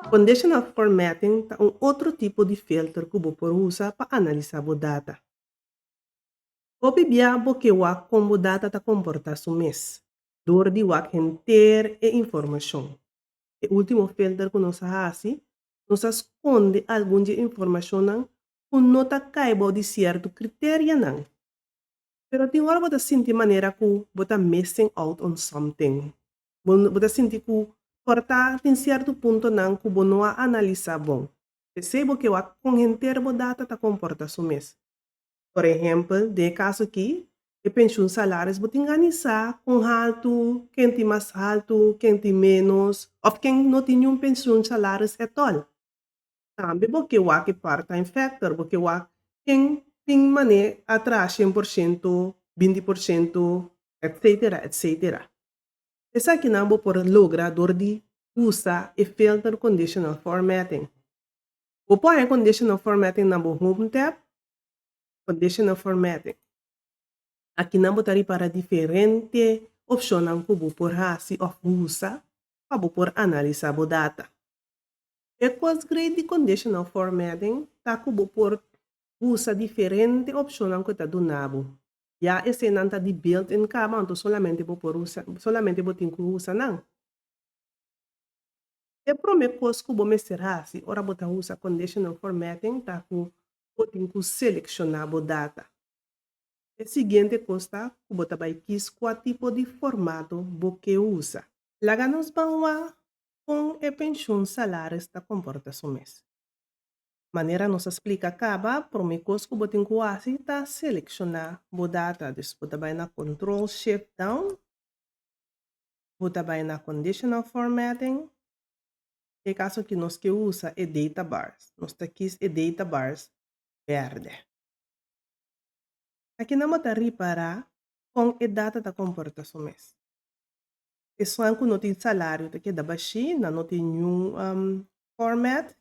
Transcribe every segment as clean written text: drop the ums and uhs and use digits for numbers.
Conditional formatting ta un otro tipo di filter ku bo por usa pa analisá bo data. Hopi bia bo ke wak kon bo data ta komportá su mes, dor di wak henter e informashon. E último filter ku nos a hasi, nos a skonde algun di e informashonnan ku no ta kai bou di sierto kriterianan. Pero tin ora bo ta sinti manera ku bo ta missing out on something. Bo ta sinti ku por ta tin sierto puntonan ku bo no a analisá bon. P'esei bo ke wak kon henter bo data ta komportá su mes. Por ehèmpel, den e kaso akí, e penshun salaris bo tin ganisá kon haltu, ken tin mas haltu, ken tin ménos òf ken no tin niun penshun salaris ètòl. Tambe bo ke wak e part-time factor, bo ke wak ken tin manera a traha 100%, 20%, etcétera, etcétera. Esakinan bo por logra dor di usa e filter conditional formatting. Bo por haña conditional formatting na bo home tab, conditional formatting. Akinan bo ta ripará diferente opshonnan ku bo por hasi òf usa pa bo por analisá bo data. E kos great di conditional formatting ta ku bo por usa diferente opshonnan ku ta duna bo. Ya eseinan ta di built-in kaba, anto solamente bo por usa, solamente bo tin ku usa nan. E promé kos ku bo mester hasi ora bo ta usa conditional formatting ta ku bo tin ku selekshoná bo data. E siguiente kos ta ku bo ta bai kis kua tipo di formato bo ke usa. Laga nos ban wak kon e penshun salaris ta komportá su mes. Manera nos a splika kaba, promé kos ku bo tin ku hasi ta selekshoná bo data. Dus bo ta bai na Control Shift Down, bo ta bai na Conditional Formatting. Den e kaso akí nos ke usa e data bars. Nos ta kis e data bars bèrdè. Akinan bo ta ripará kon e data ta komportá su mes. Esnan ku no tin salario ta keda bashí, nan no tin niun format.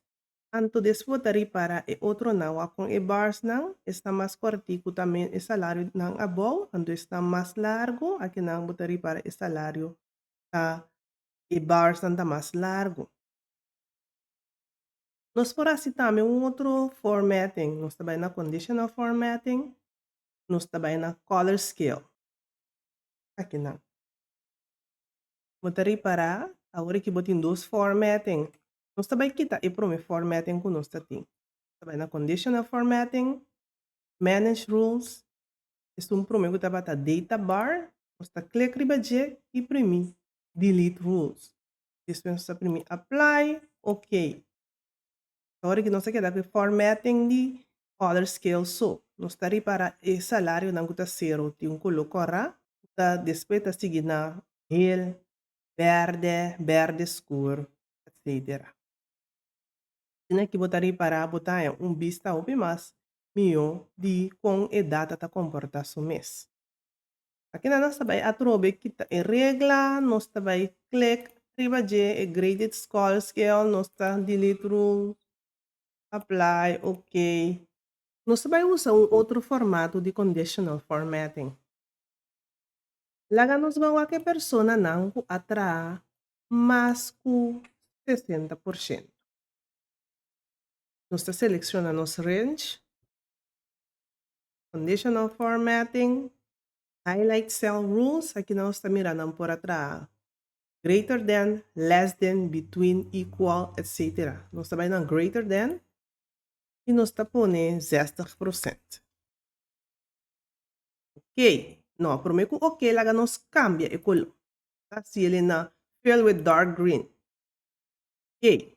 Anto despues bo ta ripará e otronan wak kon e barsnan esnan mas kòrtiku tambe e salarionan abou, anto esnan mas largu, akinan bo ta ripará e salario ta e barsnan ta mas largu. Nos por hasi tambe un otro formatting. Nos ta bai na conditional formatting, nos ta bai na color scale. Akinan. Bo ta ripará awor aki bo tin dos formatting. Nos ta bai kita e promé formatting ku nos ta tin. Ta bai na conditional formatting, manage rules, esun promé ku tabata data bar, nos ta klik riba dje i primi delete rules. Despues nos ta primi apply, ok. Awor aki nos a keda ku e formatting di color scale so. Nos ta ripará e salarionan ku ta sero tin un koló kòrá, ta despues ta sigui na hel, bèrdè, bèrdè skur, etcétera. Asina aki bo ta ripará bo ta haña un bista hopi mas mihó di kon e data ta komportá su mes. Akinan nos ta bai atrobe kita e regla, nos ta bai klik riba dje e graded color scale, nos ta delete rule, apply, ok. Nos ta bai usa un otro formato di conditional formatting. Laga nos ban wak e personanan ku a traha mas ku 60%. Nos ta selekshoná nos range, conditional formatting, highlight cell rules, aki nos ta mira nan por a traha greater than, less than, between, equal, etcétera. Nos ta bai na greater than i nos ta pone 60%. Ok, no, promé ku ok laga nos kambia e koló. Ta hasi el na fill with dark green. Ok,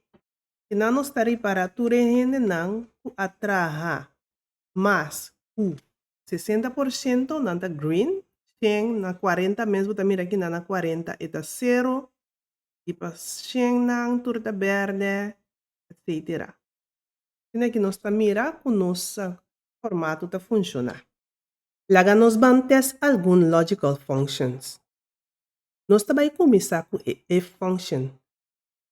akinan nos ta ripará tur e hendenan ku a traha mas ku 60% nan ta green, 100 na 40 mes bo ta mira akinan na 40 e ta sero i pa 100 nan tur ta bèrdè, etcétera. Asina aki nos ta mira ku nos formato ta funshoná. Laga nos ban test algun logical functions. Nos ta bai kuminsá ku e if function.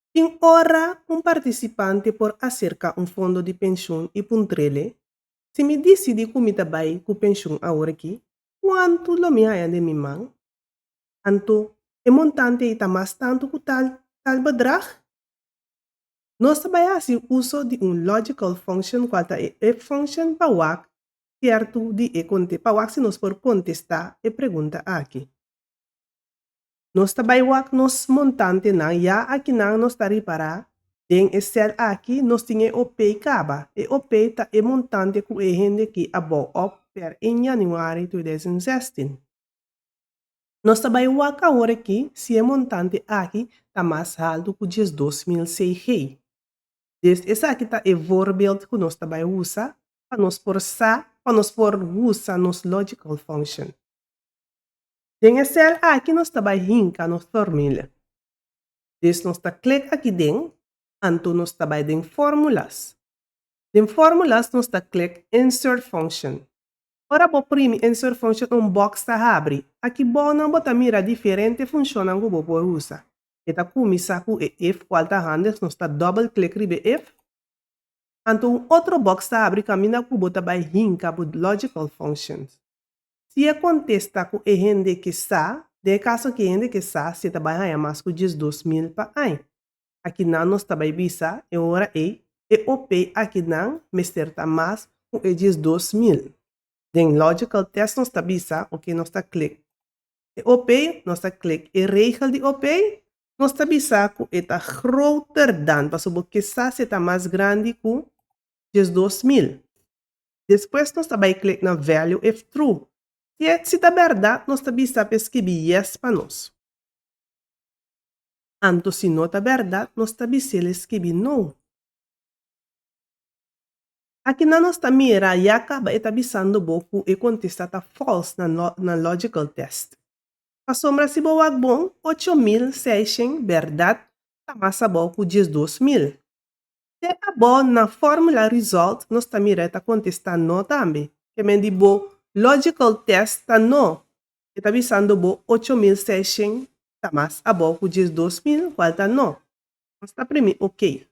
Tin ora un partisipante por aserká un fondo di penshun i puntr'é: "Si mi disidí ku mi ta bai ku penshun awor aki, kuantu lo mi haña den mi man? Anto e montante ei ta mas tantu ku tal tal bedrag?" Nos ta bai hasi uso di un logical function cual ta e if function pa wak cierto di e conte pa wak si nos por contesta e pregunta aki. Nos ta bai wak nos montantenan ya akinan nos ta ripara den e cel aki nos tin e OP caba. E OP ta e montante cu e hende ki a bou op per 1 januari 2016. Nos ta bai wak awor aki si e montante aki ta mas haltu ku 12.000 CG. Dus esaki ta e voorbeeld ku nos ta bai usa pa nos por sa pa nos por usa nos logical function. Den e sèl aki nos ta bai hinka nos formule. Dus nos ta klik aki den, anto nos ta bai den formulas. Den formulas nos ta klik insert function. Ora bo primi Insert Function un box ta habri. Aki bounan bo ta mira diferente funcionnan cu bo por usa. E ta cuminsa cu e if cual ta handig, nos ta double click riba e if. Anto un otro box ta habri caminda cu bo ta bay hinca bo logical functions. Si e contesta cu e hende ke sa, den e caso aki e hende ke sa si e ta bay haya mas cu 12.000 pa aña. Akinan nos ta bai bisa e ora ei e OP akinan mester ta mas ku e 12.000. Den logical test nos ta bisa oke nos ta klik e OP, nos ta klik e regel di OP, nos ta bisa ku e ta groter dan pasobra bo ke sa si e ta mas grandi ku 12.000. Despues nos ta bai klik na value if true. Si e si ta bèrdat nos ta bisa pa e skibi yes pa nos. Anto si no ta bèrdat nos ta bis'el e skibi no. Akinan nos ta mira ya kaba e ta bisando bo ku e kontesta ta false na na logical test. Pasobra si bo wak bon, 8600 bèrdat ta mas abou ku 12.000. Te abou na formula result nos ta mira e ta kontesta no tambe. Ke men di bo logical test ta no. E ta bisando bo 8600 ta mas abou ku 12.000 kual ta no. Nos ta primi ok.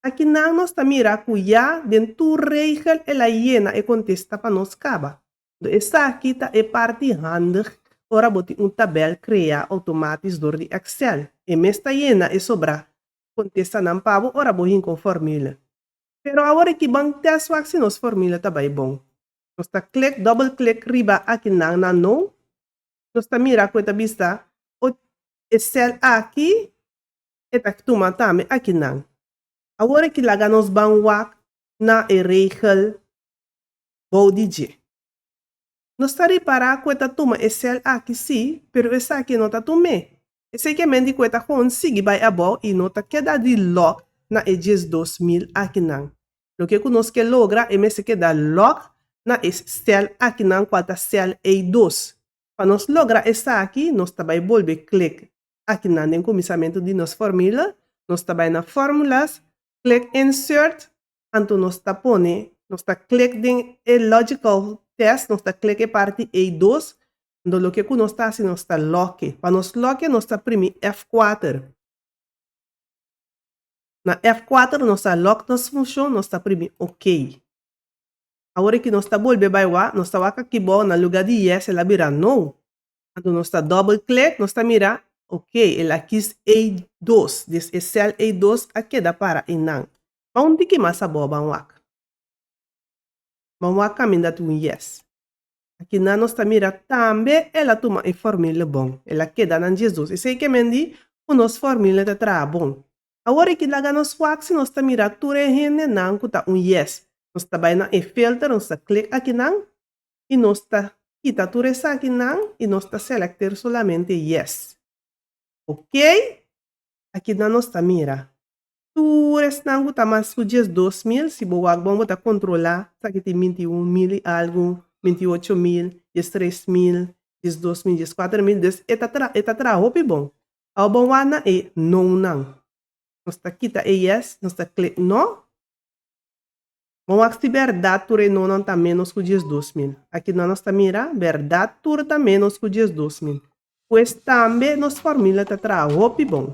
Akinan nos ta mira ku ya den tur regel el a yena e kontesta pa nos kaba. Do esaki ta e parti handig ora bo tin un tabèl krea outomatis dor di Excel. E mes ta yena e sobrá kontestanan pa bo ora bo hinka un formule. Pero awor aki ban tèst wak si nos formule ta bai bon. Nos ta klik, double klik riba akinan na no. Nos ta mira ku e ta bisa o e sèl aki e ta tuma tambe akinan. Awor aki laga nos ban wak na e regel bou di dje. Nos ta ripará ku e ta tuma e sèl aki sí, pero esaki no ta tum'é. Esei ke men di ku e ta kon sigui bai abou i no ta keda di lòk na e 12.000 akinan. Loke ku nos ke logra e mester keda lòk na e sèl akinan kual ta sèl E2. Pa nos logra esaki nos ta bai bolbe klik akinan den kuminsamentu di nos formula, nos ta bai na Formulas, klik Insert, anto nos ta pone, nos ta klik den e logical test, nos ta klik e parti E2, anto loke ku nos ta hasi nos ta lòk e. Pa nos lòk e nos ta primi F4. Na F4 nos ta lòk nos funshon, nos ta primi OK. Awor aki nos ta bolbe bai wak, nos ta wak aki bou na luga di yes el a bira no. Anto nos ta double click, nos ta mira, ok, el a kis E2, dus e cel E2 a keda para einan. Ban un tiki mas abou ban wak. Ban wak kaminda tin un yes. Akinan nos ta mira tambe el a tuma e formule bon, el a keda nan 12. Esei ke men di ku nos formule ta traha bon. Awor e ki laga nos wak si nos ta mira tur e hendenan ku ta un yes. Nos ta bai na e filter, nos ta klik akinan i nos ta kita tur esakinan i nos ta selekter solamente yes. Ok, akinan nos ta mira tur esnan ku ta mas ku 12.000, si bo wak bon bo ta kontrolá esaki tin 21.000 i algu, 28.000, 13.000, 12.000, 14.000, dus e ta e ta traha hopi bon. Awor bon wak na e nonan. Nos ta kita e yes, nos ta klik no. Bon wak si bèrdat tur e nonan ta ménos ku 12.000. Akinan nos ta mira, bèrdat tur ta ménos ku 12.000. Pues tambe nos formula ta traha hopi bon.